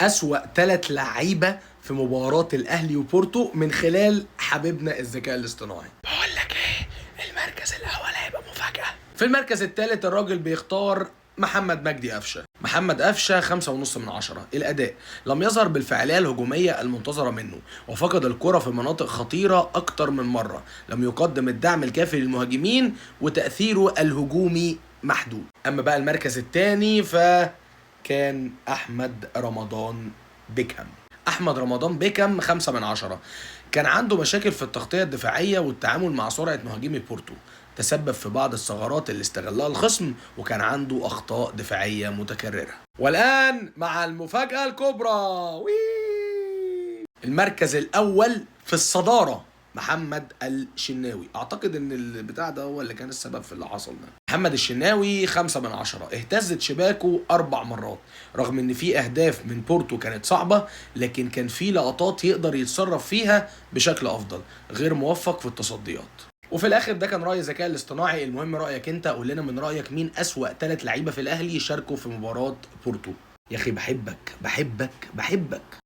أسوأ 3 لعيبة في مباراة الأهلي وبورتو من خلال حبيبنا الذكاء الاصطناعي. بقول لك ايه، المركز الأول هيبقى مفاجأة. في المركز الثالث الراجل بيختار محمد مجدي قفشه. محمد قفشه 5.5 من 10. الأداء لم يظهر بالفعالية الهجومية المنتظرة منه، وفقد الكرة في مناطق خطيرة أكتر من مرة، لم يقدم الدعم الكافي للمهاجمين، وتأثيره الهجومي محدود. أما بقى المركز الثاني فكان أحمد رمضان بيكهام. أحمد رمضان بيكهام 5 من 10. كان عنده مشاكل في التغطية الدفاعية والتعامل مع سرعة مهاجمي بورتو، تسبب في بعض الثغرات اللي استغلها الخصم، وكان عنده أخطاء دفاعية متكررة. والآن مع المفاجأة الكبرى، وي! المركز الأول في الصدارة محمد الشناوي. اعتقد ان البتاع ده هو اللي كان السبب في اللي حصل ده. محمد الشناوي 5 من 10. اهتزت شباكه 4 مرات، رغم ان في اهداف من بورتو كانت صعبة، لكن كان في لقطات يقدر يتصرف فيها بشكل افضل، غير موفق في التصديات. وفي الاخر ده كان راي الذكاء الاصطناعي. المهم رايك انت، قول لنا من رايك مين اسوأ 3 لعيبة في الاهلي شاركوا في مباراة بورتو. يا اخي بحبك بحبك بحبك.